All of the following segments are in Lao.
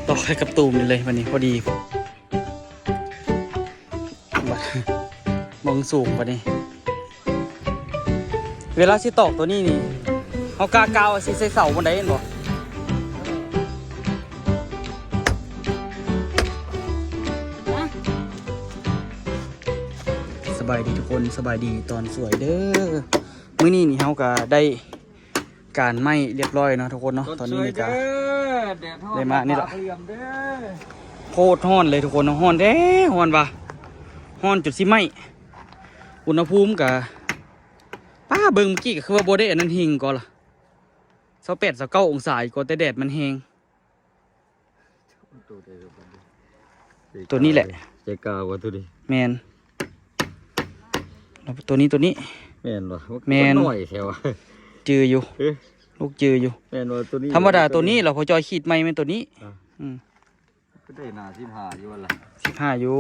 ຕອກໃສ່ກັບຕູມນີ້ເລີຍ ບັດນີ້ພໍດີ ບັດ ເບິ່ງສູງບັດນີ້. ເວລາຊິຕອກໂຕນີ້ນີ້ ເຮົາກະກາວ່າຊິໃສ່ເສົາບ່ອນໃດແມ່ນບໍ່? ສະບາຍດີທຸກຄົນ ສະບາຍດີຕອນສວຍເດີ. ມື້ນີ້ນີ້ເຮົາກະໄດ້ການໄມ້ລຽບຮ້ອຍເນາະທຸກຄົນເນາະ. ຕອນນີ້ນີ້ກະໄດ້ມານີ້ລະ ໂຄດຮ້ອນເລີຍທຸກຄົນເນາະ. ຮ້ອນແທ້ ຮ້ອນວ່າ ຮ້ອນຈົນຊິໄໝ້. ອຸນຫະພູມກະ ປ້າ ເບິ່ງເມື່ອກີ້ກະຄືວ່າບໍ່ໄດ້ອັນນັ້ນ ຫິງກໍລະ ຊາວແປດ ຊາວເກົ້າອົງສາກໍ ແຕ່ແດດມັນແຮງ. ໂຕນີ້ແຫຼະ ໃຈກາວ່າໂຕນີ້ ແມ່ນ ໂຕນີ້ ໂຕນີ້ ແມ່ນບໍ່? ແມ່ນ ນ້ອຍແທ້ວ່າ ຈື່ຢູ່ ເອີ ລູກຈື່ຢູ່. ແມ່ນວ່າໂຕນີ້ ທຳມະດາໂຕນີ້ລະ ພໍ່ຈ້ອຍຂີດໃໝ່ແມ່ນໂຕນີ້. ອືມ ກໍໄດ້ໜ້າສິບຫ້າຢູ່ຫັ້ນລະ ສິບຫ້າຢູ່.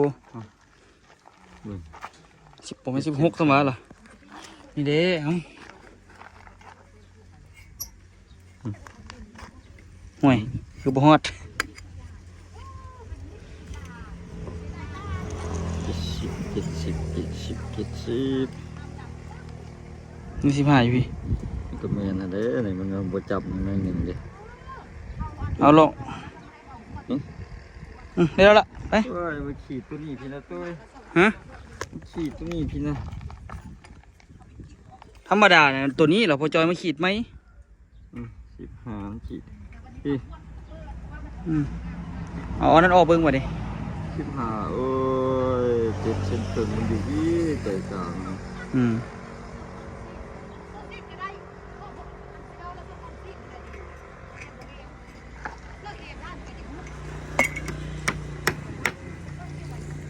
ເບິ່ງ ສິບ ບໍ່ແມ່ນສິບຫົກຊະມາລະ ນີ້ເດ້. ເອົ້າ ອືມ ຫ້ວຍ ຄືບໍ່ຮອດ ເຈັດສິບ ເຈັດສິບ ເຈັດສິບ ເຈັດສິບ ນີ້ສິບຫ້າຢູ່ພີ້. ມັນກໍແມ່ນຫັ້ນແຫຼະ ນີ້ມັນບໍ່ຈັບໜ້ອຍໜຶ່ງເດ້. ເອົາລອງ ອືມ ອືມ ໄດ້ແລ້ວລະ ໄປ. ໂອ້ຍ ມາຂີດໂຕນີ້ພີ້ນະໂຕຍ ຮະ ຂີດໂຕນີ້ພີ້ນະ. ທຳມະດານະ ໂຕນີ້ລະ ພໍ່ຈ້ອຍມາຂີດໃໝ່. ອືມ ສິບຫ້າມັນຂີດ ພີ້ ອືມ ເອົາອັນນັ້ນອອກເບິ່ງບັດນີ້ ສິບຫ້າ. ໂອ້ຍ ເຈັດເຊັນເຄິ່ງມັນຢູ່ພີ້ໃຈກາງ. ອືມ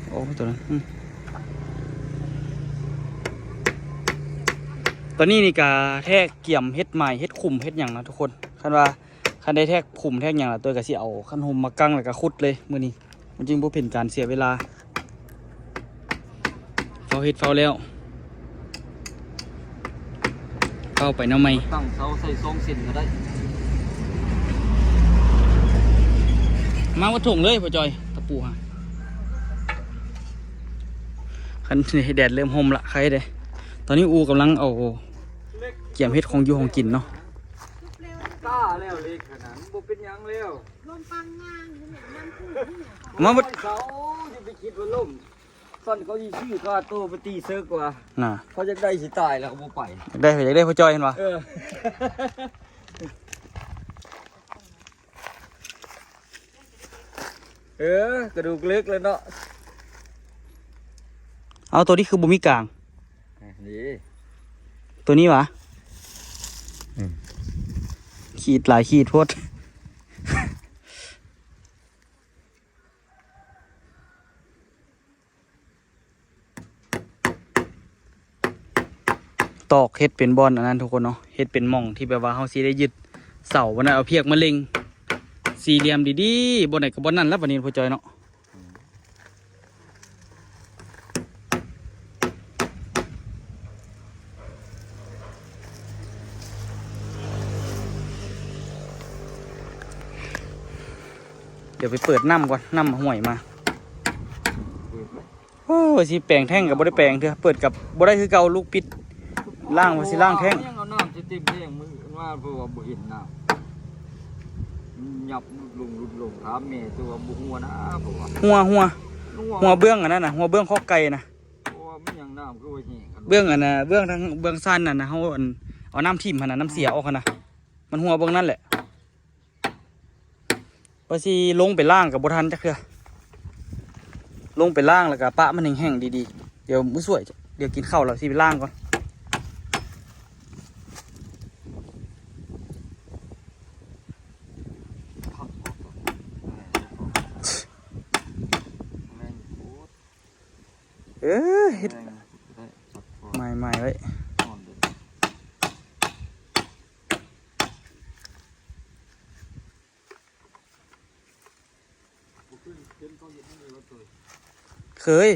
ໂອ້ ຕົວນັ້ນ ອືມ ຕອນນີ້ນີ້ກະແທກກຽມເຮັດໝາຍ ເຮັດຂຸມເຮັດຫຍັງນະທຸກຄົນ. ຄັນວ່າ ຄັນໄດ້ແທກຂຸມແທກຫຍັງລະ ໂຕຍກະຊິເອົາຄັນຮົ່ມມາກັ້ງ ແລ້ວກະຂຸດເລີຍມື້ນີ້ ມັນຈຶ່ງບໍ່ເປັນການເສຍເວລາ. ເຝົ້າເຮັດເຝົ້າແລ້ວ ເຝົ້າໄປນຳໃໝ່. ຕັ້ງເສົາໃສ່ສອງເສັ້ນກໍໄດ້. ມາໝົດຖົງເລີຍພໍ່ຈ້ອຍ ຕະປູຫາ. ຄັນແດດເລີ່ມຮົ່ມລະ ໄຄເດ້. ຕອນນີ້ອູກຳລັງເອົາກຽມເຮັດຂອງຢູ່ຂອງກິນເນາະ. ກ້າແລ້ວເຫຼັກຫັ້ນນະ ມັນບໍ່ເປັນຫຍັງແລ້ວ. ລົມປັງງານຢູ່ນີ້ ມັນຄື ມາໝົດ ເສົາ ຢ່າໄປຄິດວ່າລົ້ມ. ຊັ້ນເຂົາຊິຊື້ຄ່າໂຕໄປຕີເສິກວ່າ ນະ ເຂົາຢາກໄດ້ຊິຕາຍແລ້ວກໍບໍ່ໄປ. ຢາກໄດ້ ຢາກໄດ້ພໍ່ຈ້ອຍຫັ້ນຫວາ? ເອີ ເອີ ກະດູກເລິກແລ້ວເນາະ. ເອົາ ໂຕນີ້ຄືບໍ່ມີກາງ? ນີ້ ໂຕນີ້ຫວາ? ອືມ ຂີດຫຼາຍຂີດໂພດ. ຕອກເຮັດເປັນບ່ອນອັນນັ້ນທຸກຄົນເນາະ ເຮັດເປັນໝ່ອງທີ່ແບບວ່າເຮົາຊິໄດ້ຍຶດເສົາ ວັນນັ້ນເອົາພຽກມາເລັງສີ່ຫຼ່ຽມດີໆ ບ່ອນໃດກໍບ່ອນນັ້ນລະ ບັດນີ້ພໍ່ຈ້ອຍເນາະ. ດຽວໄປເປີດນ້ຳກ່ອນ ນ້ຳຫ້ວຍມາ. ໂອ້ຍ ຊິແປງແທ້ງກໍບໍ່ໄດ້ແປງເທື່ອ ເປີດກັບບໍ່ໄດ້ຄືເກົ່າ ລູກປິດ ລ້າງວ່າຊິລ້າງແທ້ງ. ຍັງເອົານ້ຳໃສ່ເຕັມແທ້ງມື້ມາ ເພາະວ່າບໍ່ເຫັນນ້ຳ ຫຍັບຫຼຸດລົງ ຫຼຸດລົງ ຖາມແມ່ ແຕ່ວ່າບໍ່ຮົ່ວນະ ເພາະວ່າ ຮົ່ວ ຮົ່ວ ຮົ່ວເບື້ອງອັນນັ້ນນະ ຮົ່ວເບື້ອງຄອກໄກ່ນະ. ເພາະວ່າມັນຫຍັງ ນ້ຳຄືວ່າແຫ້ງ ເບື້ອງອັນນະ ເບື້ອງທາງ ເບື້ອງຊານນັ້ນນະ ເຮົາ ອັນ ເອົານ້ຳຖິ້ມຫັ້ນນະ ນ້ຳເສຍອອກຫັ້ນນະ ມັນຮົ່ວເບື້ອງນັ້ນແຫຼະ. ວ່າຊິລົງໄປລ້າງກໍບໍ່ທັນຈັກເທື່ອ ລົງໄປລ້າງແລ້ວກໍປະມັນແຫ້ງໆ ດີໆ. ດຽວມື້ສວຍ ດຽວກິນເຂົ້າແລ້ວຊິໄປລ້າງກ່ອນ. ເອີ ເຮັດ ແມ່ນໄມ້ໆ ໄວ້. ເຄີຍ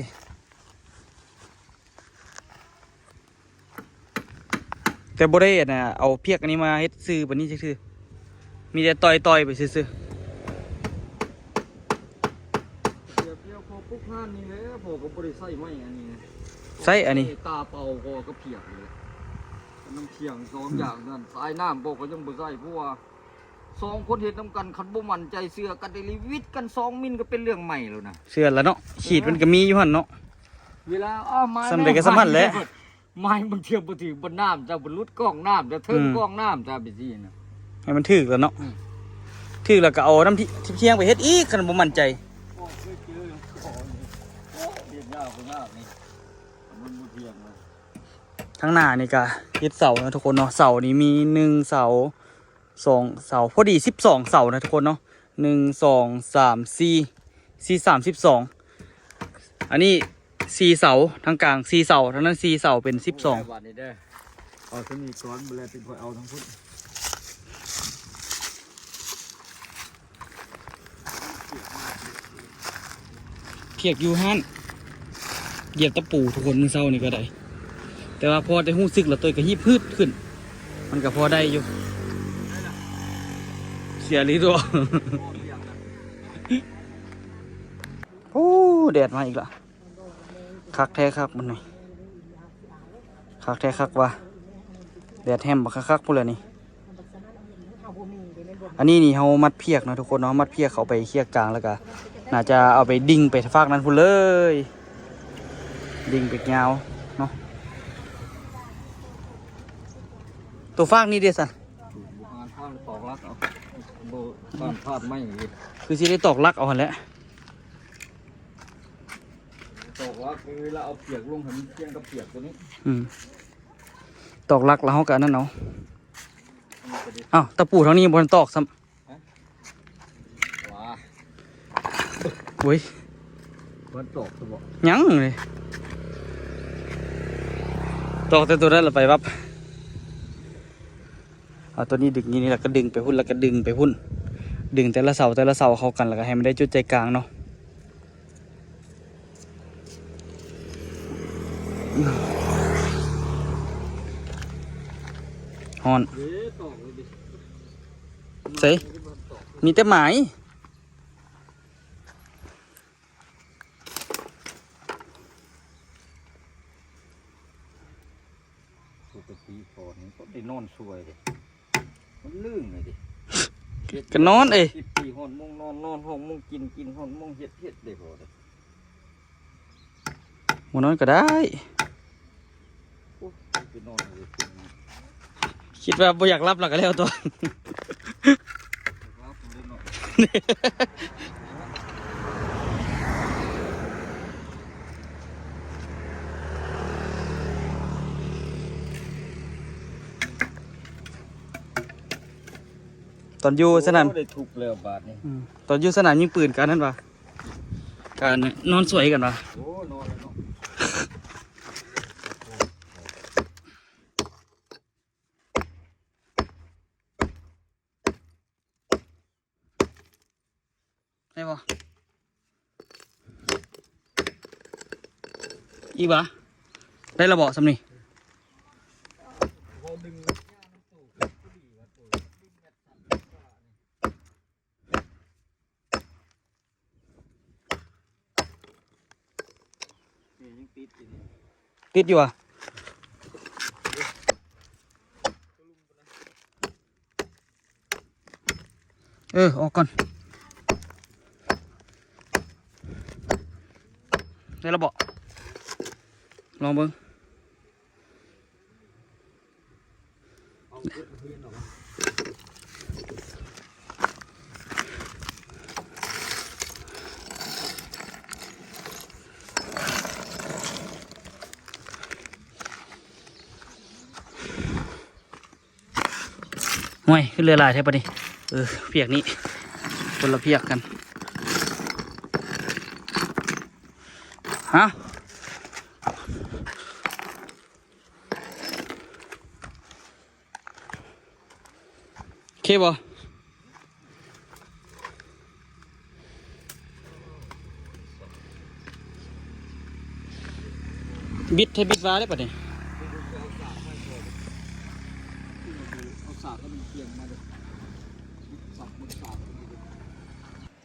ແຕ່ບໍ່ໄດ້ອັນນ່າ ເອົາພຽກອັນນີ້ມາເຮັດຊື່ປານນີ້ຈັກເທື່ອ ມີແຕ່ຕ່ອຍໆ ໄປຊື່ໆ. ງານນີ້ແຫຼະ ພໍ່ກໍບໍ່ໄດ້ໃຊ້ໄມ້ອັນນີ້ນະ ໃຊ້ອັນນີ້ ຕາເປົ່າພໍ່ກໍພຽກນີ້ແຫຼະ ນ້ຳພຽງສອງ ອືມ ຢ່າງນັ້ນ ສາຍນ້ຳພໍ່ກໍຍັງບໍ່ໃຊ້ ເພາະວ່າສອງຄົນເຮັດນຳກັນ ຄັນບໍ່ໝັ້ນໃຈເຊື່ອກັນອີ່ຫຼີ ຫວິດກັນສອງມິນກໍເປັນເລື່ອງໃໝ່ແລ້ວນະ ເຊື່ອລະເນາະ ຂີດມັນກໍມີຢູ່ຫັ້ນເນາະ ເວລາ ອ້າວ ມາ ສ່ຳໃດກໍສ່ຳນັ້ນແຫຼະ ແລ້ວ ໄມ້ບາງເທື່ອບໍ່ຖືກ ບໍ່ນ້ຳເຈົ້າບໍ່ຫຼຸດກ້ອງນ້ຳເຈົ້າເທິງ ອືມ ກ້ອງນ້ຳເຈົ້າໄປຊີ້ນະ ໃຫ້ມັນຖືກແລ້ວເນາະ ອືມ ຖືກແລ້ວກໍເອົານ້ຳທີ່ ທີ່ພຽງໄປເຮັດອີກ ຄັນບໍ່ໝັ້ນໃຈ ທາງໜ້ານີ້ກໍເຮັດເສົານະທຸກຄົນເນາະ ເສົານີ້ມີໜຶ່ງເສົາ ສອງເສົາ ພໍດີສິບສອງເສົານະທຸກຄົນເນາະ ໜຶ່ງ ສອງ ສາມ ສີ່ ສີ່ ສາມ ສິບສອງ ອັນນີ້ສີ່ເສົາ ທາງກາງສີ່ເສົາ ທາງນັ້ນສີ່ເສົາ ເປັນສິບສອງ ບາດນີ້ເດີ ເອົາໂຕນີ້ກ່ອນ ບໍ່ແລ້ວຈຶ່ງຄ່ອຍເອົາທາງພຸ້ນ. ພຽກຢູ່ຫັ້ນ ຢຽບຕະປູທຸກຄົນ ມື້ເຊົ້ານີ້ກໍໄດ້ ແຕ່ວ່າພໍໄດ້ຮູ້ສຶກແລ້ວ ໂຕຍກໍຮີບຮືດຂຶ້ນ ມັນກໍພໍໄດ້ຢູ່ ເສຍລີຕົວະ ໂອ້ ແດດມາອີກລະ ຄັກແທ້ຄັກ ມັນນີ້ ຄັກແທ້ຄັກວ່າ ແດດແຮມບັກຄັກໆ ພຸ້ນແຫຼະນີ້. ອັນນີ້ນີ້ເຮົາມັດພຽກເນາະທຸກຄົນເນາະ ມັດພຽກເຂົ້າໄປເຄຍກາງ ແລ້ວກະໜ້າຈະເອົາໄປດິ່ງໄປຟາກນັ້ນພຸ້ນເລີຍ ດິ່ງໄປຍາວເນາະ ໂຕຟາກນີ້ເດຊັ້ນ ຕອກຫຼັກເອົາ ບໍ່ ຕ້ອງພາດໄມ້ນີ້ ຄືຊິໄດ້ຕອກຫຼັກເອົາຫັ້ນແຫຼະ ຕອກຫຼັກຄືລະເອົາປຽກລົງໃຫ້ມັນພຽງກັບປຽກໂຕນີ້ ອືມ ຕອກຫຼັກແລ້ວເຮົາກໍອັນນັ້ນເອົາ ເອົ້າ ຕະປູທາງນີ້ບໍ່ທັນຕອກຊ້ຳ ຫວາ ໂອ້ຍ ບໍ່ທັນຕອກຊະບໍ ຍັງເລີຍ ຕອກແຕ່ໂຕນັ້ນລະໄປວັບ ເອົາໂຕນີ້ດຶງນີ້ ແລ້ວກໍດຶງໄປພຸ້ນ ແລ້ວກໍດຶງໄປພຸ້ນ ດຶງແຕ່ລະເສົາ ແຕ່ລະເສົາເຂົ້າກັນ ແລ້ວກໍໃຫ້ມັນໄດ້ຈຸດໃຈກາງເນາະ. ຮ້ອນ ເດ້ ຕອກເລີຍເດ້ ໃສ ມີແຕ່ໄມ້ ປົກກະຕິກ່ອນກໍໄດ້ນອນຊ່ວຍເດ້ ມັນລຶ້ງເລີຍເດ້ ກໍນອນເອີຍ ສິບປີຮອດໂມງນອນ ນອນຮອດໂມງກິນ ກິນຮອດໂມງເຮັດ ເຮັດເດ້ພໍເດ້ ບໍ່ນອນກໍໄດ້ ໂອ້ຍ ໄປນອນເລີຍ ຄິດວ່າບໍ່ຢາກຫຼັບແລ້ວກໍແລ້ວຕົວະ. ຕອນຢູ່ສະໜາມ ໂອ້ ໄດ້ທຸບແລ້ວບາດນີ້ ອືມ ຕອນຢູ່ສະໜາມຍິງປືນກັນນັ້ນຫວາ ກະນອນສວຍກັນຫວາ ໂອ້ ນອນແລ້ວເນາະ. ໄດ້ບໍ່ ອີກຫວາ ໄດ້ລະບໍ່ຊ່ຳນີ້ ນີ້ຍັງຕິດຢູ່ນີ້ ຕິດຢູ່ຫວາ ເອີ ອອກກ່ອນ ໄດ້ລະບໍ່ ລອງເບິ່ງ. ໂອ້ຍ ຄືເຫຼືອຫຼາຍແທ້ປານນີ້ ເອີ ພຽກນີ້ ຄົນລະພຽກກັນ ຮະ. ໂອເຄບໍ່ ບິດໃຫ້ບິດວ່າໄດ້ປະນີ້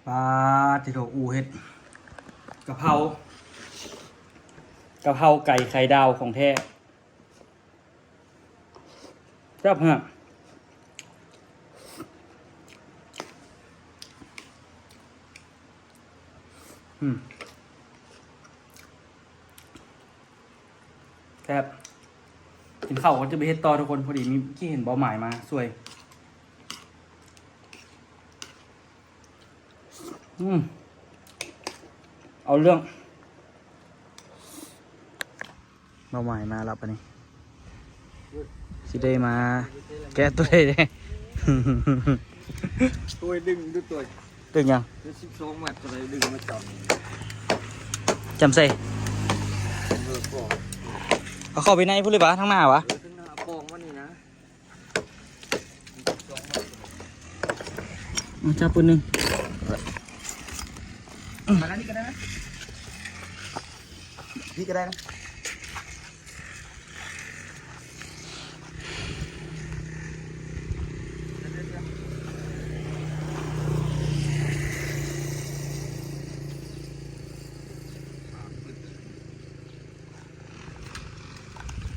ປາດຕິໂທ ອູເຮັດ ກະເພົາ ກະເພົາໄກ່ໄຂ່ດາວຂອງແທ້ ແຊບຂະໜາດ ອືມ ແຊບ ກິນເຂົ້າກ່ອນຈະໄປເຮັດຕໍ່ທຸກຄົນ. ພໍດີມີ ເມື່ອກີ້ເຫັນເບົາໝາຍມາຊ່ວຍ. ອືມ ເອົາເລື່ອງ ເບົາໝາຍມາແລ້ວບາດນີ້ ຊິໄດ້ມາແກະໂຕໃດແດ່? ໂຕດຶງດູໂຕ ຕຶກຫຍັງ? ສິບສອງມັດເທົ່າໃດດຶງມາຈ້ຳ ຈ້ຳໃສ່ ເອີ ພໍ ເອົາເຂົ້າໄປໃນພຸ້ນເລີຍຫວາ? ທາງໜ້າຫວາ? ເອີ ທາງໜ້າປອງມັນນີ້ນະ ເອົາຈັບປຶ້ນໜຶ່ງ ມາທາງນີ້ກໍໄດ້ນະ ນີ້ກໍໄດ້ນະ.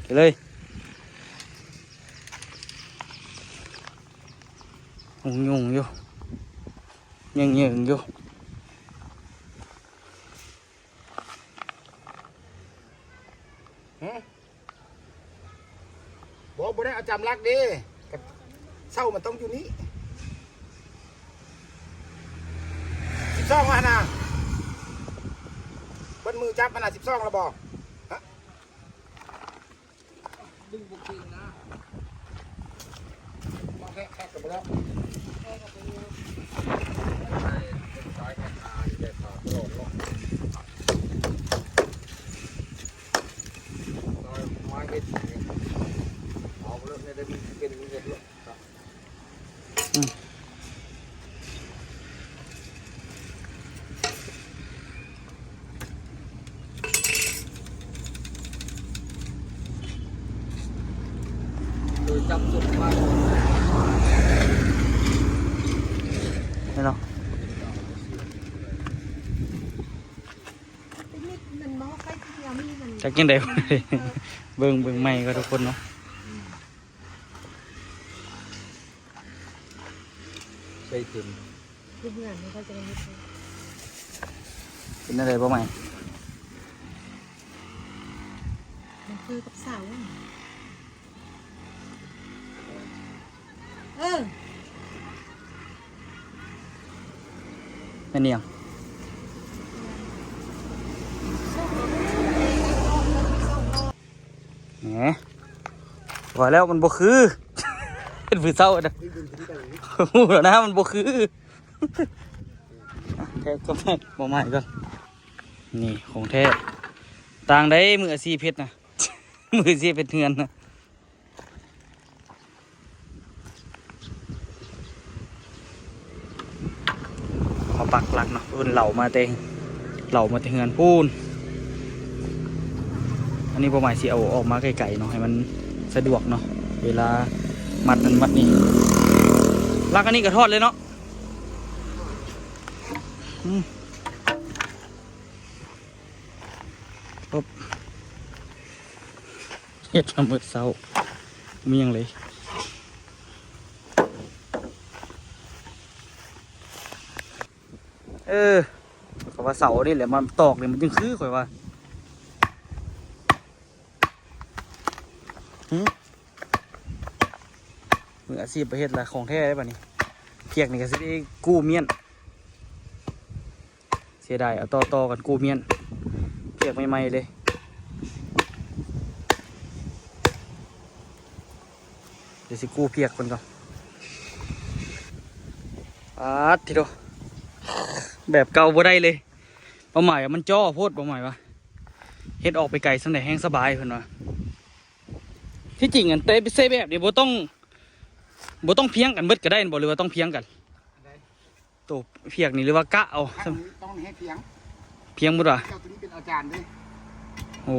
ໄປເລີຍ ຫຍຸ້ງໆຢູ່ ເຫຍີງໆຢູ່. ຫື ບໍ່ ບໍ່ໄດ້ເອົາຈຳຫຼັກເດ້ ກະເສົາມັນຕ້ອງຢູ່ນີ້ ສິບສອງຫັ້ນນະ ເບິ່ງມືຈັບຫັ້ນນະ ສິບສອງແລ້ວບໍ່? ຮະ ດຶງບໍ່ເກັ່ງນະ ມາແທະແທະກັນບໍ່ແລ້ວ ມາເຮັດ ເອົາເລີຍ ເປັນເຮັດເລີຍ. ອືມ ໂດຍຈັບສົບມາ ແມ່ນເນາະ ຈັກຈັ່ງໃດ ເບິ່ງ ເບິ່ງໃໝ່ກ່ອນທຸກຄົນເນາະ. ໃສ່ເຕັມ ຢູ່ເຮືອນນີ້ເຂົາຈະໄດ້ເຮັດໃຫ້ ເປັນແນວໃດບໍ່ໃໝ່? ມັນຄືກັບເສົາ ເອີ ແມ່ນຫຍັງ? ແໝ ວ່າແລ້ວມັນບໍ່ຄື ເປັນຜູ້ເຖົ້ານະ ຮູ້ແລ້ວນະ ມັນບໍ່ຄື ແທກກໍແທກ ບໍ່ໝາຍກ່ອນ ນີ້ຂອງແທ້ ຕ່າງໃດ ມືອາຊີບເຮັດນະ ມືອາຊີບເຮັດເຮືອນນະ. ມາປັກຫຼັກເນາະ ເພິ່ນເຫຼົາມາແຕ່ ເຫຼົາມາແຕ່ເຮືອນພຸ້ນ ອັນນີ້ເປົ້າໝາຍຊິເອົາອອກມາໄກໆເນາະ ໃຫ້ມັນສະດວກເນາະ ເວລາມັດນັ້ນມັດນີ້ ຫຼັກອັນນີ້ກໍຖອດເລີຍເນາະ ອືມ. ເຮັດມາໝົດເຊົ້າ ມີຫຍັງເລີຍ ເອີ ເຂົາວ່າເສົານີ້ແຫຼະ ມາຕອກນີ້ມັນຈຶ່ງຄື ຂ້ອຍວ່າ ຫື ມືອາຊີບໄປເຮັດລະ ຂອງແທ້ເດ້ບາດນີ້ ພຽກນີ້ກໍຊິໄດ້ກູ້ມ້ຽນ. ເສຍດາຍ ເອົາຕໍ່ໆກັນກູ້ມ້ຽນ ພຽກໃໝ່ໆເລີຍ ດຽວຊິກູ້ພຽກເພິ່ນກ່ອນ ປາດທິໂທ ແບບເກົ່າບໍ່ໄດ້ເລີຍ ເປົ້າໝາຍວ່າມັນຈໍ້ໂພດ ເປົ້າໝາຍວ່າ ເຮັດອອກໄປໄກສ່ຳໃດແຮ່ງສະບາຍເພິ່ນວ່າ ທີ່ຈິງອັນ ແຕ່ໃສ່ແບບນີ້ບໍ່ຕ້ອງ ບໍ່ຕ້ອງພຽງກັນເບິດກໍໄດ້ແມ່ນບໍ່ ຫຼືວ່າຕ້ອງພຽງກັນ? ໂຕພຽກນີ້ ຫຼືວ່າກະເອົາ ຕ້ອງໃຫ້ພຽງ ພຽງໝົດຫວາ? ເຈົ້າໂຕນີ້ເປັນອາຈານເດ້ ໂອ້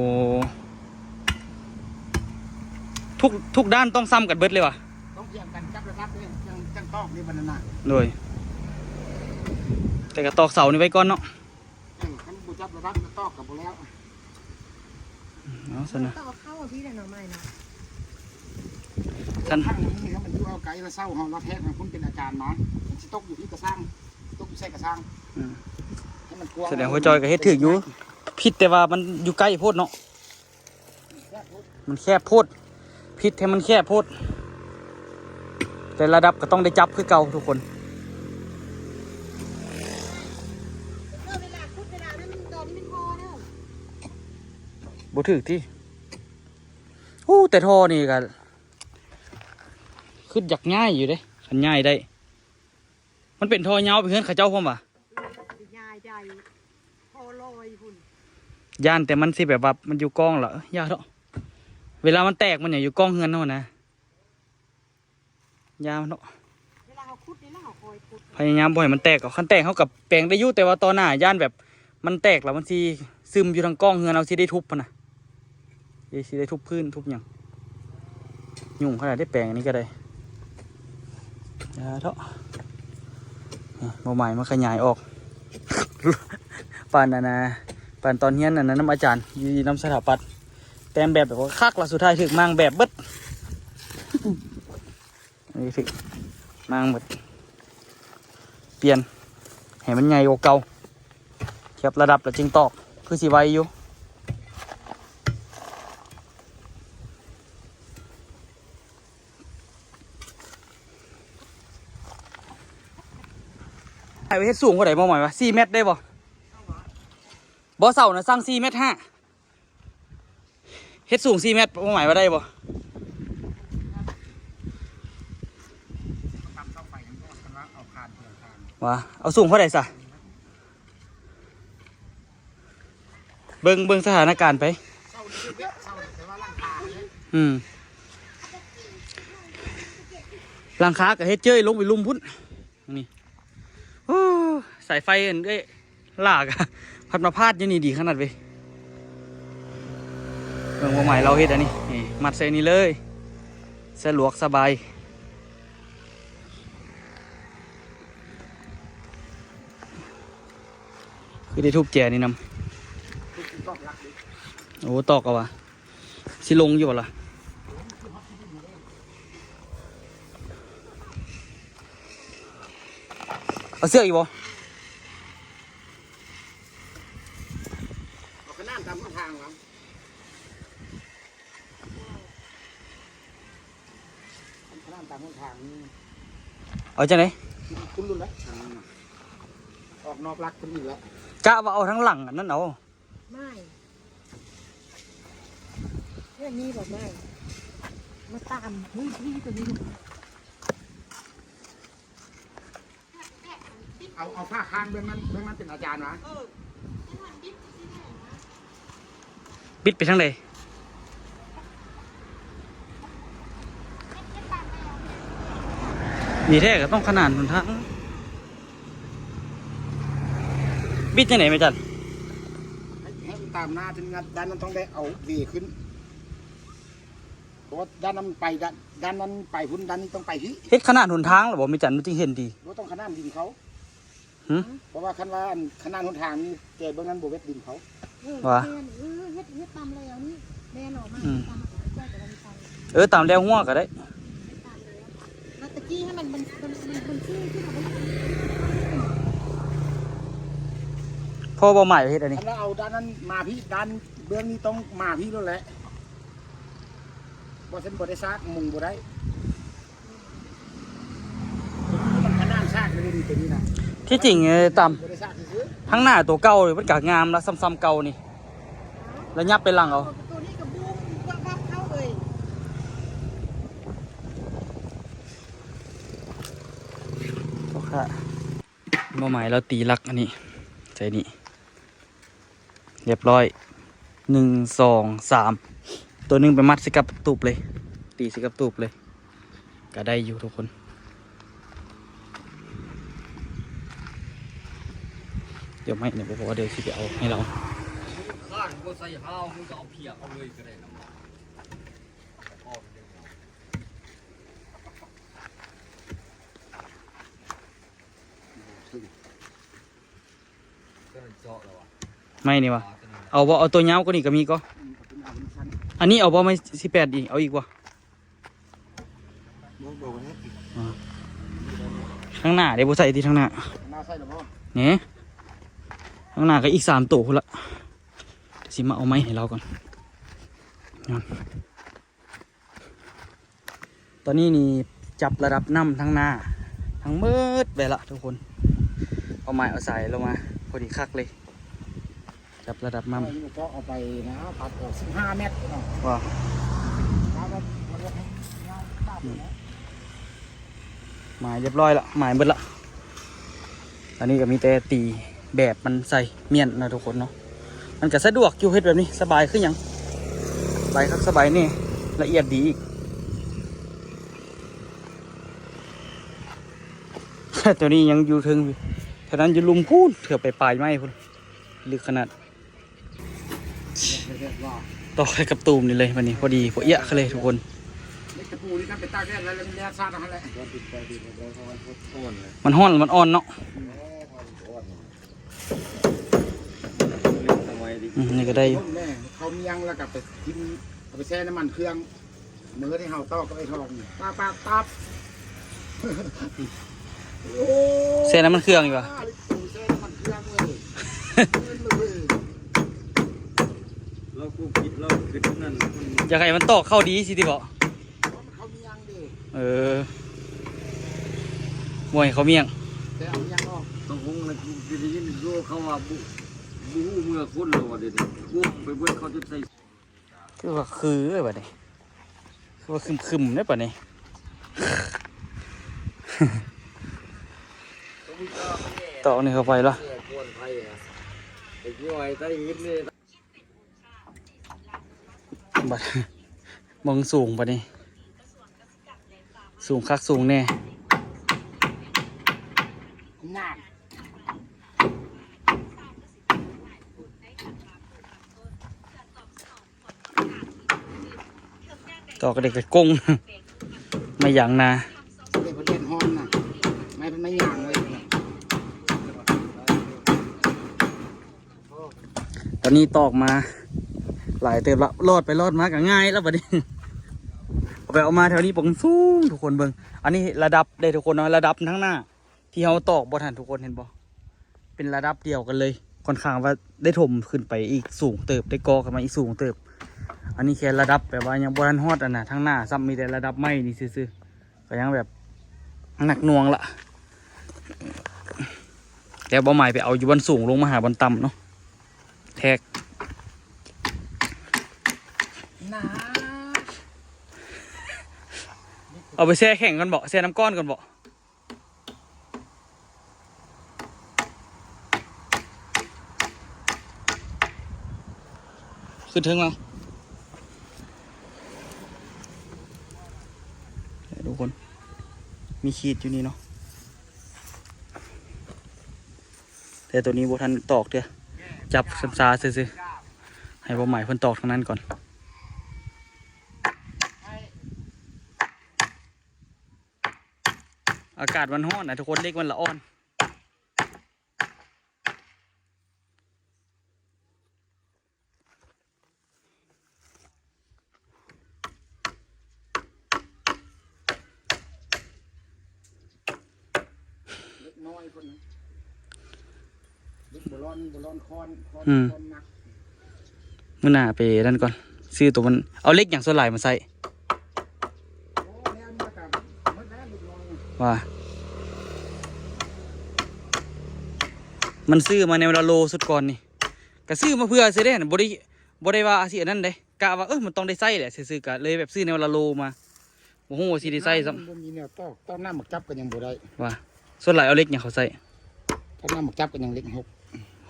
ທຸກ ທຸກດ້ານຕ້ອງສ່ຳກັນເບິດເລີຍຫວາ? ຕ້ອງພຽງກັນ ຈັບລະດັບເດ້ ຈັ່ງ ຈັ່ງຕອກເດ້ບັດນັ້ນນະ ໂດຍ ແຕ່ກໍຕອກເສົານີ້ໄວ້ກ່ອນເນາະ ເອີ ຄັນບໍ່ ຮັບລະດັບລະຕອກກໍບໍ່ແລ້ວ. ເອົາຊັ້ນນະ ຕ້ອງເອົາເຂົ້າພີ່ແຫຼະເນາະ ໄມ້ເນາະ. ຊັ້ນ ຄັ້ງນີ້ມັນຢູ່ເອົາໄກລະເຊົາເຮົາລະແທກນຳພຸ້ນເປັນອາຈານມາ ມັນຊິຕົກຢູ່ທີ່ກະຊ່າງ ຕົກຢູ່ໃສ່ກະຊ່າງ. ອືມ ໃຫ້ມັນກວ້າງ ສະແດງວ່າຈອຍກໍເຮັດຖືກຢູ່ ຜິດແຕ່ວ່າມັນຢູ່ໃກ້ໂພດເນາະ. ມັນແຄບໂພດ ຜິດແທ້ ມັນແຄບໂພດ ແຕ່ລະດັບກໍຕ້ອງໄດ້ຈັບຄືເກົ່າທຸກຄົນ. ເອີ ເວລາຂຸດເວລານັ້ນ ດອນນີ້ມັນພໍເດີ. ບໍ່ຖືກຕິ. ໂອ້ ແຕ່ທໍ່ນີ້ກໍຄິດຢາກຍ້າຍຢູ່ເດ້ ຄັນຍ້າຍໄດ້. ມັນເປັນທໍ່ຍາວໄປເຮືອນເຂົາເຈົ້າພ້ອມຫວາ? ອືມ ຍ້າຍໄດ້ ພໍລອຍພຸ້ນ. ຢ້ານແຕ່ມັນຊິແບບວ່າມັນຢູ່ກ້ອງລະ ເອີ ຢ່າເຖາະ. ເວລາມັນແຕກມັນຫຍັງຢູ່ກ້ອງເຮືອນເຮົານະ ຢ່າມັນເນາະ. ເວລາເຮົາຂຸດນີ້ລະ ເຮົາຄ່ອຍຂຸດ ພະຍາຍາມບໍ່ໃຫ້ມັນແຕກ. ເອົາ ຄັນແຕກເຮົາກໍແປງໄດ້ຢູ່ ແຕ່ວ່າຕໍ່ໜ້າຢ້ານແບບ ມັນແຕກແລ້ວມັນຊິຊຶມຢູ່ທາງກ້ອງເຮືອນ ເຮົາຊິໄດ້ທຸບຫັ້ນນະ ຊິໄດ້ທຸບພື້ນທຸບຫຍັງ. ຫຍຸ້ງຂະໜາດໄດ້ແປງອັນນີ້ກໍໄດ້. ຢ່າເຖາະ ນີ້ ບໍ່ໝາຍມາຂະຫຍາຍອອກ ປານອັນນະ ປານຕອນຮຽນອັນນັ້ນນຳອາຈານ ຢູ່ນຳສະຖາປັດ ແຕ້ມແບບ ແບບວ່າຄັກລະ ສຸດທ້າຍຖືກມ້າງແບບເບິດ. ນີ້ຖືກມ້າງໝົດ ປ່ຽນໃຫ້ມັນໃຫຍ່ກວ່າເກົ່າ ແຄບລະດັບລະຈຶ່ງຕອກ ຄືຊິໄວຢູ່. ໃຫ້ໄປເຮັດສູງເທົ່າໃດ ບໍ່ໝາຍວ່າ ສີ່ແມັດໄດ້ບໍ່? ບໍ່ ເສົານະສັ່ງສີ່ແມັດຫ້າ. ເຮັດສູງສີ່ແມັດ ບໍ່ໝາຍວ່າໄດ້ບໍ່? ວ່າເອົາສູງເທົ່າໃດຊະ? ເບິ່ງ ເບິ່ງສະຖານະການໄປ. ອືມ ຫຼັງຄາກໍເຮັດເຈີ້ຍລົງໄປລຸ່ມພຸ້ນ. ນີ້ ໂອ້ ສາຍໄຟອັນເອື້ອຍຫຼ້າກະພັດມາພາດຢູ່ນີ້ ດີຂະໜາດເວີຍ. ເບິ່ງວ່າໝາຍລາວເຮັດອັນນີ້ ນີ້ ມັດໃສ່ນີ້ເລີຍ ສະດວກສະບາຍ. ຄືໄດ້ທຸບແຈນີ້ນຳ. ໂອ້ ຕອກເອົາວ່າ. ຊິລົງຢູ່ບໍ່ລະ? ເອົາເຊືອກອີກບໍ່? ເອົາຂະໜາດຕາມຫົນທາງຫວາ? ຂະໜາດຕາມຫົນທາງນີ້ ເອົາຈັ່ງໃດ? ຄຸນລຸ້ນລະ ທາງນີ້ນະ ອອກນອກຫຼັກເພິ່ນອີກລະ. ກະວ່າເອົາທາງຫຼັງອັນນັ້ນເອົາ. ໄມ້ ເອີ ມີບໍ່ໄມ້? ມາຕາມພື້ນທີ່ຕົວນີ້. ເອົາ ເອົາຝາຂ້າງເບື້ອງນັ້ນ ເບື້ອງນັ້ນເປັນອາຈານຫວາ? ເອີ ປິດໄປທາງໃດ? ນີ້ແທ້ກໍຕ້ອງຂະໜານຫົນທາງ. ບິດຈັ່ງໃດແມ່ຈັນ? ໃຫ້ ໃຫ້ມັນຕາມໜ້າ ເຖິງດ້ານນັ້ນຕ້ອງໄດ້ເອົາເວຂຶ້ນ ເພາະວ່າດ້ານນັ້ນໄປ ດ້ານ ດ້ານນັ້ນໄປພຸ້ນ ດ້ານນີ້ຕ້ອງໄປພີ້. ເຮັດຂະໜານຫົນທາງແລ້ວບໍ່ແມ່ຈັນ ມັນຈຶ່ງເຫັນດີ? ບໍ່ຕ້ອງຂະໜານດິນເຂົາ. ຫື? ເພາະວ່າຄັນວ່າອັນຂະໜານຫົນທາງນີ້ ແຕ່ເບື້ອງນັ້ນບໍ່ເວັດດິນເຂົາ. ເອີ ວ່າ ແມ່ນ ເອີ ເຮັດ ເຮັດຕາມແລ້ວນີ້ ແມ່ນອອກມາ ອືມ ຕາມ ເອີ ຕາມແລ້ວຫົວກໍໄດ້. ແລ້ວຕະກີ້ໃຫ້ມັນ ມັນ ມັນ ມັນ ມັນ ພໍບໍ່ໝາຍເຮັດອັນນີ້ ຄັນວ່າເອົາດ້ານນັ້ນມາພີ້ ດ້ານເບື້ອງນີ້ຕ້ອງມາພີ້ໂລດແຫຼະ ບໍ່ຊັ້ນບໍ່ໄດ້ຊາກ ມຸງບໍ່ໄດ້. ທີ່ຈິງ ເອີ ຕາມທາງໜ້າໂຕເກົ່ານີ້ ມັນກະງາມລະ ຊ້ຳໆເກົ່ານີ້ ລະຫຍັບໄປຫຼັງເອົາ. ບໍ່ໝາຍລາວຕີຫຼັກອັນນີ້ ໃສ່ນີ້. ຮຽບຮ້ອຍ ໜຶ່ງ ສອງ ສາມ ໂຕໜຶ່ງໄປມັດໃສ່ກັບຕູບເລີຍ ຕີໃສ່ກັບຕູບເລີຍ ກະໄດ້ຢູ່ທຸກຄົນ. ດຽວໄມ້ນີ້ບໍ່ພໍ ດຽວຊິໄປເອົາໃຫ້ລາວ. ຂ້ານບໍ່ໃສ່ຫ້າວ ມຶງກໍເອົາພຽກເອົາເລີຍກໍໄດ້ນຳ. ເຈົ້ານັ້ນເຈາະແລ້ວຫວາ? ໄມ້ນີ້ຫວາ? ເອົາບໍ່? ເອົາຕົວຍາວກວ່ານີ້ກໍມີກໍ. ອັນນີ້ເອົາບໍ່? ໄມ້ສິບແປດອີກ ເອົາອີກບໍ່? ບໍ່ ບໍ່ໄດ້. ທາງໜ້າເດ້ ບໍ່ໃສ່ຕິ ທາງໜ້າ. ໜ້າໃສ່ແລ້ວບໍ່? ນີ້ ທາງໜ້າກໍອີກສາມໂຕພຸ້ນລະ. ຊິມາເອົາໄມ້ໃຫ້ລາວກ່ອນ. ຕອນນີ້ນີ້ຈັບລະດັບນ້ຳທັງໜ້າທັງໝົດໄວ້ລະທຸກຄົນ. ເອົາໄມ້ເອົາສາຍລົງມາ ພໍດີຄັກເລີຍ. ຈັບລະດັບນ້ຳ ເອົາໄປນະ ຕັດອອກສິບຫ້າແມັດເນາະ. ວ່າ ມາຍຮຽບຮ້ອຍລະ ມາຍເບິດລະ. ອັນນີ້ກໍມີແຕ່ຕີແບບມັນໃສ່ມ້ຽນເນາະທຸກຄົນເນາະ. ມັນກໍສະດວກຢູ່ ເຮັດແບບນີ້ສະບາຍຄືຫຍັງ. ສະບາຍຄັກສະບາຍແນ່ ລະອຽດດີອີກ. ຕົວນີ້ຍັງຢູ່ເທິງ ເທົ່ານັ້ນຢູ່ລຸ່ມພຸ້ນ ເທື່ອໄປປາຍໄມ້ພຸ້ນ ລຶກຂະໜາດ. ຕໍ່ໃສ່ກັບຕູມນີ້ເລີຍ ບັດນີ້ພໍດີພໍເອຍະເລີຍທຸກຄົນ. ເຫຼັກຕະປູນີ້ຄັນໄປຕາກແດດແລ້ວ ແລ້ວມັນແລ່ຊາດເອົາຫັ້ນແຫຼະ. ມັນຮ້ອນ ມັນອ່ອນເນາະ. ອືມ ນີ້ກໍໄດ້ຢູ່. ແມ່ ເຂົ້າມຽງແລ້ວກໍໄປກິນ ເອົາໄປແຊ່ນ້ຳມັນເຄື່ອງ. ມື້ນີ້ເຮົາຕອກກັບໄອ້ທອງ ປາບ ປາບ ປັບ. ໂອ້ ແຊ່ນ້ຳມັນເຄື່ອງຢູ່ຫວາ? ແຊ່ນ້ຳມັນເຄື່ອງເວີຍ. ແມ່ນເລີຍ. ລາວກໍຄິດ ລາວຄິດນັ້ນ ຢາກໃຫ້ມັນຕອກເຂົ້າດີຊິຕິເບາະ? ເພາະມັນເຂົ້າມຽງເດ້. ເອີ ບໍ່ໃຫ້ເຂົ້າມຽງ ແຕ່ເອົາມຽງອອກ. ຕ້ອງຫົງນະ ຄືໄດ້ຍິນຢູ່ ເຂົາວ່າບໍ່ ບໍ່ຮູ້ເມື່ອຄົນແລ້ວວ່າ ດຽວນີ້ ກວມໄປເບິດ ເຂົາຈະໃສ່ ຄືວ່າຄືບັດນີ້ ຄືວ່າຄຶມໆເດ້ບັດນີ້. ຕອກນີ້ເຂົ້າໄປລະ ບັດ ເບິ່ງສູງບັດນີ້ ສູງຄັກສູງແນ່. ນັ້ນ ຕອກເຫຼັກກະກົງ ໄມ້ຢາງນາ. ເດ ເພິ່ນເຮັດຮ້ອນນະ ໄມ້ເພິ່ນໄມ້ຢາງເວີຍ. ຕອນນີ້ຕອກມາຫຼາຍເຕີບລະ ລອດໄປລອດມາກະງ່າຍລະບັດນີ້. ເອົາໄປເອົາມາແຖວນີ້ປົງສູງ ທຸກຄົນເບິ່ງ. ອັນນີ້ລະດັບເດ້ທຸກຄົນເນາະ ລະດັບທາງໜ້າ ທີ່ເຮົາຕອກບໍ່ທັນ ທຸກຄົນເຫັນບໍ່? ເປັນລະດັບດຽວກັນເລີຍ ຂ້ອນຂ້າງວ່າໄດ້ຖົມຂຶ້ນໄປອີກສູງເຕີບ ໄດ້ກໍ່ຂຶ້ນມາອີກສູງເຕີບ. ອັນນີ້ແຄ່ລະດັບແບບວ່າຍັງບໍ່ທັນຮອດອັນນະ ທາງໜ້າຊ້ຳ ມີແຕ່ລະດັບໄມ້ນີ້ຊື່ໆ ກໍຍັງແບບໜັກໜ່ວງລະ. ແລ້ວເປົ້າໝາຍໄປເອົາຢູ່ບ່ອນສູງລົງມາຫາບ່ອນຕ່ຳເນາະ ແທກ. ເອົາໄປແຊ່ແຂງກ່ອນເບາະ? ແຊ່ນ້ຳກ້ອນກ່ອນເບາະ? ຂຶ້ນເທິງແລ້ວ ທຸກຄົນ ມີຂີດຢູ່ນີ້ເນາະ ແຕ່ໂຕນີ້ບໍ່ທັນຕອກເທື່ອ ຈັບຊຳຊາຊື່ໆ ໃຫ້ເປົ້າໝາຍເພິ່ນຕອກທາງນັ້ນກ່ອນ. ອາກາດມັນຮ້ອນນະທຸກຄົນ ເຫຼັກມັນລະອ່ອນ. ເຫຼັກນ້ອຍພຸ້ນນະ ເຫຼັກບໍ່ຮ້ອນ ບໍ່ຮ້ອນຄ້ອນ ຄ້ອນ ອືມ ຄ້ອນໜັກ. ມື້ໜ້າໄປນັ້ນກ່ອນ ຊື້ໂຕມັນ ເອົາເຫຼັກຫຍັງສ່ວນຫຼາຍມາໃສ່? ໂອ້ ແນວນີ້ກໍໝົດແລ້ວ ເຫຼັກນ້ອຍ ວ່າ ມັນຊື້ມາແນວລະໂລຊຸດກ່ອນນີ້ ກໍຊື້ມາເພື່ອຊິໄດ້ ບໍ່ໄດ້ ບໍ່ໄດ້ວ່າຊິອັນນັ້ນເດ້ ກະວ່າ ເອີ ມັນຕ້ອງໄດ້ໃຊ້ແຫຼະຊື່ໆ ກະເລີຍແບບຊື້ແນວລະໂລມາ ບໍ່ຮູ້ວ່າຊິໄດ້ໃຊ້ຊ້ຳ. ບໍ່ມີແນວຕອກ ຕອກນ້ຳໝາກຈັບກໍຍັງບໍ່ໄດ້ ວ່າ ສ່ວນຫຼາຍເອົາເຫຼັກຫຍັງເຂົາໃສ່? ຕອກນ້ຳໝາກຈັບກໍຍັງເຫຼັກຫົກ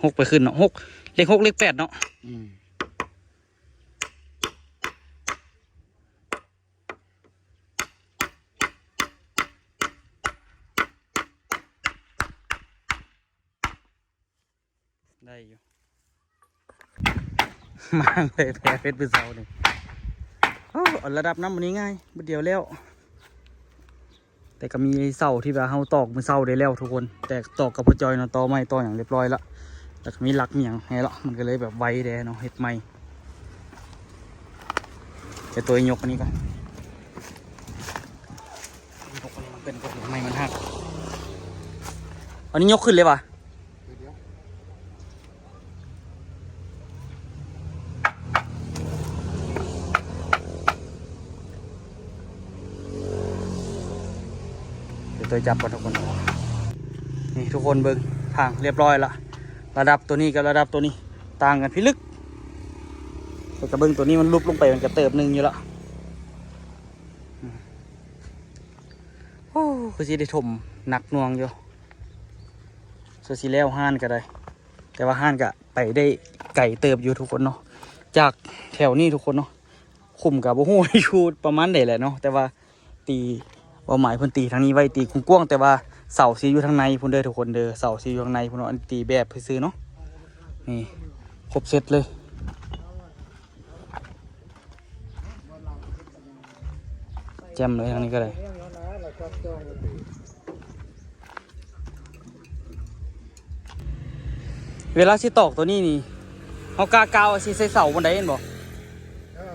ຫົກໄປຂຶ້ນເນາະ ຫົກ ເຫຼັກຫົກເຫຼັກແປດເນາະ. ອືມ ໄດ້ຢູ່ ມາເລີຍແພ້ເຟດມື້ເຊົ້ານີ້. ໂອ້ ລະດັບນ້ຳອັນນີ້ງ່າຍ ບຶດດຽວແລ້ວ ແຕ່ກໍມີເສົາທີ່ວ່າເຮົາຕອກມື້ເຊົ້າໄດ້ແລ້ວທຸກຄົນ ແຕ່ຕອກກັບພໍ່ຈ້ອຍເນາະ ຕໍ່ໄມ້ຕໍ່ຫຍັງຮຽບຮ້ອຍລະ. ແລ້ວກໍມີຫຼັກມີຫຍັງໃຫ້ເນາະ ມັນກໍເລີຍແບບໄວແດ່ເນາະ ເຮັດໃໝ່. ແຕ່ຕົວຍົກອັນນີ້ກໍ ຍົກອັນນີ້ມັນເປັນ ໄມ້ມັນຫັກ. ອັນນີ້ຍົກຂຶ້ນເລີຍຫວາ? ດຽວຕົວຈັບກ່ອນທຸກຄົນ. ນີ້ທຸກຄົນເບິ່ງ ທາງຮຽບຮ້ອຍລະ ລະດັບຕົວນີ້ກັບລະດັບຕົວນີ້ຕ່າງກັນພິລຶກ. ແຕ່ກະເບິ່ງຕົວນີ້ມັນຫຼຸບລົງໄປ ມັນກະເຕີບໜຶ່ງຢູ່ລະ. ໂອ້ ຄືຊິໄດ້ຖົມໜັກໜ່ວງຢູ່ ສ່ວນຊິແລ້ວຮ້ານກະໄດ້ ແຕ່ວ່າຮ້ານກະໄປໄດ້ໄກເຕີບຢູ່ທຸກຄົນເນາະ ຈາກແຖວນີ້ທຸກຄົນເນາະ. ຂຸມກະບໍ່ຮູ້ຢູ່ປະມານໃດແຫຼະເນາະ ແຕ່ວ່າຕີ ເປົ້າໝາຍເພິ່ນຕີທາງນີ້ໄວ້ ຕີກວ້າງໆ ແຕ່ວ່າເສົາຊິຢູ່ທາງໃນພຸ້ນເດີທຸກຄົນເດີ ເສົາຊິຢູ່ທາງໃນພຸ້ນເນາະ. ອັນຕີແບບຊື່ໆເນາະ ນີ້ຄົບເຊັດເລີຍ. ແຈ່ມເລີຍ ທາງນີ້ກໍໄດ້. ເວລາຊິຕອກຕົວນີ້ນີ້ ເຮົາກະກາວວ່າຊິໃສ່ເສົາບ່ອນໃດແມ່ນບໍ່? ເອີ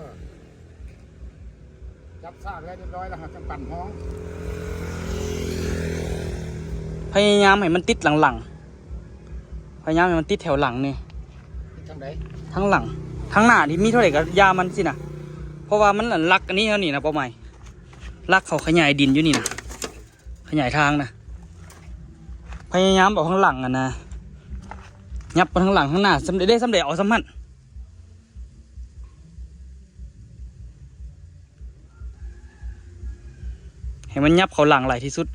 ຈັບສາກແລ້ວຮຽບຮ້ອຍແລ້ວ ເຮົາຈັ່ງປັ້ນຫ້ອງ. ພະຍາຍາມໃຫ້ມັນຕິດຫຼັງໆ ພະຍາຍາມໃຫ້ມັນຕິດແຖວຫຼັງນີ້. ທາງໃດ? ທາງຫຼັງ ທາງໜ້າທີ່ມີເທົ່າໃດກໍຢ່າມັນຊີ້ນະ ເພາະວ່າມັນ ອັນ ຫຼັກອັນນີ້ເຮົານີ້ນະ ເປົ້າໝາຍ ຫຼັກເຂົາຂະຫຍາຍດິນຢູ່ນີ້ນະ ຂະຫຍາຍທາງນະ. ພະຍາຍາມເອົາທາງຫຼັງຫັ້ນນະ ຫຍັບໄປທາງຫຼັງ ທາງໜ້າສ່ຳໃດໄດ້ສ່ຳໃດເອົາສ່ຳນັ້ນ. ໃຫ້ມັນຫຍັບເຂົ້າຫຼັງຫຼາຍທີ່ສຸດ.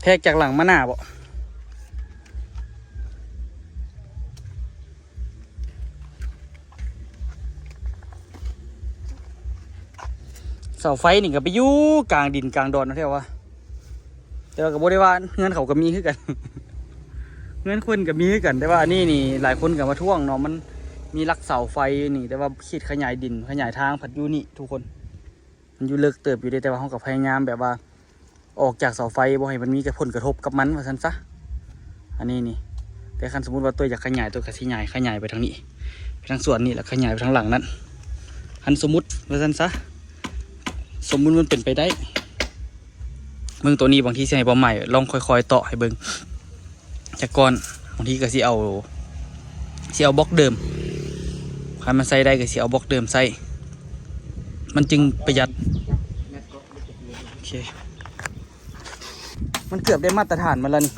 ແທກຈາກຫຼັງມາໜ້າບໍ? ເສົາໄຟນີ້ກໍໄປຢູ່ກາງດິນກາງດອນແທ້ວ່າ ແຕ່ວ່າກໍບໍ່ໄດ້ວ່າ ເຮືອນເຂົາກໍມີຄືກັນ ເຮືອນຄົນກໍມີຄືກັນ. ແຕ່ວ່າອັນນີ້ນີ້ຫຼາຍຄົນກໍມາທ້ວງເນາະ ມັນມີຫຼັກເສົາໄຟນີ້ ແຕ່ວ່າຂີດຂະຫຍາຍດິນ ຂະຫຍາຍທາງພັດຢູ່ນີ້ທຸກຄົນ ມັນຢູ່ເລິກເຕີບຢູ່ເດ້. ແຕ່ວ່າເຮົາກໍພະຍາຍາມແບບວ່າ ອອກຈາກເສົາໄຟ ບໍ່ໃຫ້ມັນມີກະ ຜົນກະທົບກັບມັນວ່າຊັ້ນຊະ. ອັນນີ້ນີ້ ແຕ່ຄັນສົມມຸດວ່າຕົວຢາກຂະຫຍາຍ ຕົວກະຊິຫຍາຍ ຂະຫຍາຍໄປທາງນີ້ ໄປທາງສວນນີ້ ແລ້ວຂະຫຍາຍໄປທາງຫຼັງນັ້ນ. ຄັນສົມມຸດວ່າຊັ້ນຊະ ສົມມຸດມັນເປັນໄປໄດ້. ເບິ່ງຕົວນີ້ ບາງທີຊິໃຫ້ເປົ້າໝາຍລອງຄ່ອຍໆເຕາະໃຫ້ເບິ່ງ. ແຕ່ກ່ອນບາງທີກໍຊິເອົາ ຊິເອົາບລັອກເດີມ ຄັນມັນໃຊ້ໄດ້ກໍຊິເອົາບລັອກເດີມໃຊ້ ມັນຈຶ່ງປະຢັດ. ໂອເຄ ມັນເກືອບໄດ້ມາດຕະຖານມັນແລ້ວນີ້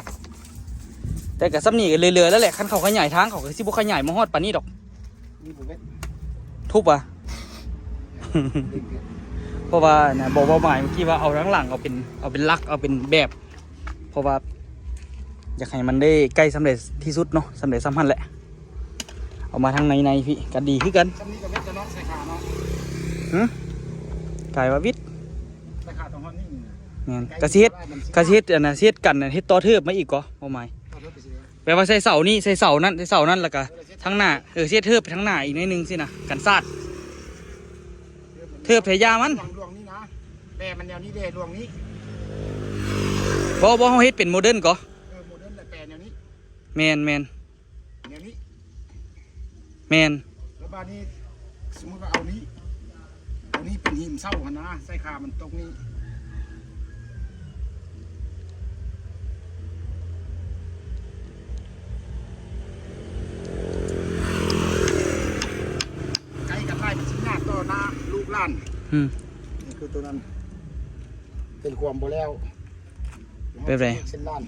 ແຕ່ກໍສ່ຳນີ້ກໍເຫຼືອໆແລ້ວແຫຼະ. ຄັນເຂົາຂະຫຍາຍທາງ ເຂົາກໍຊິບໍ່ຂະຫຍາຍມາຮອດປານນີ້ດອກ. ທຸບຫວາ? ເພາະວ່ານະ ບອກເປົ້າໝາຍເມື່ອກີ້ວ່າເອົາທາງຫຼັງ ເອົາເປັນ ເອົາເປັນຫຼັກ ເອົາເປັນແບບ ເພາະວ່າຢາກໃຫ້ມັນໄດ້ໃກ້ສ່ຳໃດທີ່ສຸດເນາະ ສ່ຳໃດສ່ຳຫັ້ນແຫຼະ. ເອົາມາທາງໃນໆພີ້ກໍດີຄືກັນ. ສ່ຳນີ້ກໍເວັດແລ້ວເນາະ ໃສ່ຂາເນາະ. ຫື? ກາຍວ່າວິດ ໃສ່ຂາຕ້ອງຮອດນີ້ນະ. ແມ່ນ ກາຍ ກະຊິເຮັດ ກະຊິເຮັດອັນນະ ຊິເຮັດກັນນະ ເຮັດຕໍ່ເທີບມາອີກກໍ ເປົ້າໝາຍ ຕໍ່ເທີບໄປຊິ ແປວ່າໃສ່ເສົານີ້ ໃສ່ເສົານັ້ນ ໃສ່ເສົານັ້ນ ແລ້ວກະທາງໜ້າ ເອີ ເຮັດເທີບໄປທາງໜ້າອີກໜ້ອຍໜຶ່ງຊີ້ນະ ກັນສາດ ເທີບໃສ່ຢ່າມັນ ລວງນີ້ນະ ແປມັນແນວນີ້ເດ້ ລວງນີ້. ບໍ່ ບໍ່ ເຮົາເຮັດເປັນໂມເດີນກໍ ເອີ ໂມເດີນແຫຼະ ແປແນວນີ້. ແມ່ນໆ ແນວນີ້ ແມ່ນ. ແລ້ວບາດນີ້ ສົມມຸດວ່າເອົານີ້ ເອົານີ້ເປັນຫີມເສົາຫັ້ນນະ ໃສ່ຂາມັນຕົກນີ້ ໃກ້ກັນຫຼາຍມັນຊິຍາກຕໍ່ໜ້າລູກຫຼານ. ອືມ ນີ້ຄືຕົວນັ້ນ ເປັນຄວາມບໍ່ແລ້ວ. ແບບໃດ? ເສັ້ນລານ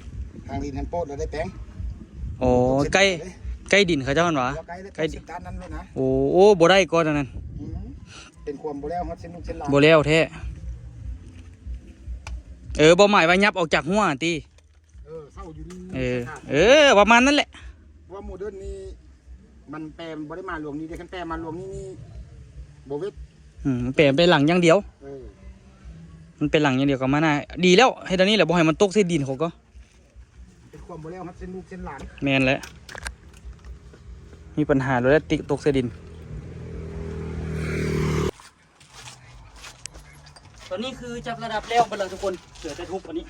ທາງດິນຫັ້ນໂປດແລ້ວໄດ້ແປງ. ອໍ ໃກ້ ໃກ້ດິນເຂົາເຈົ້າຫັ້ນຫວາ? ໃກ້ ໃກ້ດິນນັ້ນໂລດນະ. ໂອ້ ໂອ້ ບໍ່ໄດ້ກ່ອນອັນນັ້ນ. ອືມ ເປັນຄວາມບໍ່ແລ້ວ ຮອດເສັ້ນລູກເສັ້ນລານ ບໍ່ແລ້ວແທ້. ເອີ ບໍ່ໝາຍວ່າຫຍັບອອກຈາກຮົ້ວຕິ. ເອີ ເສົາຢູ່ນີ້ ເອີ ເອີ ປະມານນັ້ນແຫຼະ. ເພາະວ່າໂມເດີນນີ້ ມັນແປມັນບໍ່ໄດ້ມາລວງນີ້ເດ້ ຄັນແປມາລວງນີ້ນີ້ບໍ່ເວັດ. ອືມ ແປໄປຫຼັງຢ່າງດຽວ. ເອີ ມັນໄປຫຼັງຢ່າງດຽວກໍມາໜ້າ ດີແລ້ວ ເຮັດອັນນີ້ແຫຼະ ບໍ່ໃຫ້ມັນຕົກໃສ່ດິນເຂົາກໍ ເປັນຄວາມບໍ່ແລ້ວຮອດເສັ້ນລູກເສັ້ນຫຼານ. ແມ່ນແຫຼະ ມີປັນຫາໂລດແຫຼະ ຕິດຕົກໃສ່ດິນ. ຕອນນີ້ຄືຈັບລະດັບແລ້ວເບິດແລ້ວທຸກຄົນ ເຫຼືອແຕ່ທຸບອັນນີ້.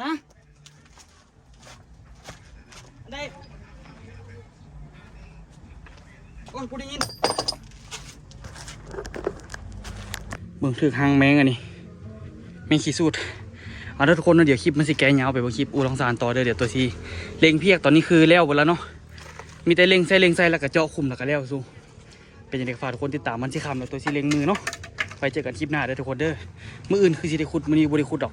ຮະ ໄດ້ ກ່ອນ ກູໄດ້ຍິນ. ເບິ່ງ ຖືກຫາງແມງອັນນີ້ ແມງຂີ້ສູດ. ເອົາເດີທຸກຄົນເນາະ ດຽວຄລິບມັນຊິແກ່ຍາວໄປເບິ່ງຄລິບອູ່ລັງສານຕໍ່ເດີ. ດຽວຕົວຊິເລັ່ງພຽກ ຕອນນີ້ຄືແລ້ວເບິດແລ້ວເນາະ ມີແຕ່ເລັ່ງໃສ່ເລັ່ງໃສ່ ແລ້ວກໍເຈາະຂຸມ ແລ້ວກໍແລ້ວສູ່. ເປັນຈັ່ງໃດກໍຝາກທຸກຄົນຕິດຕາມ ມັນຊິຄ່ຳແລ້ວ ຕົວຊິເລັ່ງມືເນາະ. ໄວ້ເຈີກັນຄລິບໜ້າເດີທຸກຄົນເດີ. ມື້ອື່ນຄືຊິໄດ້ຂຸດ ມື້ນີ້ບໍ່ໄດ້ຂຸດດອກ.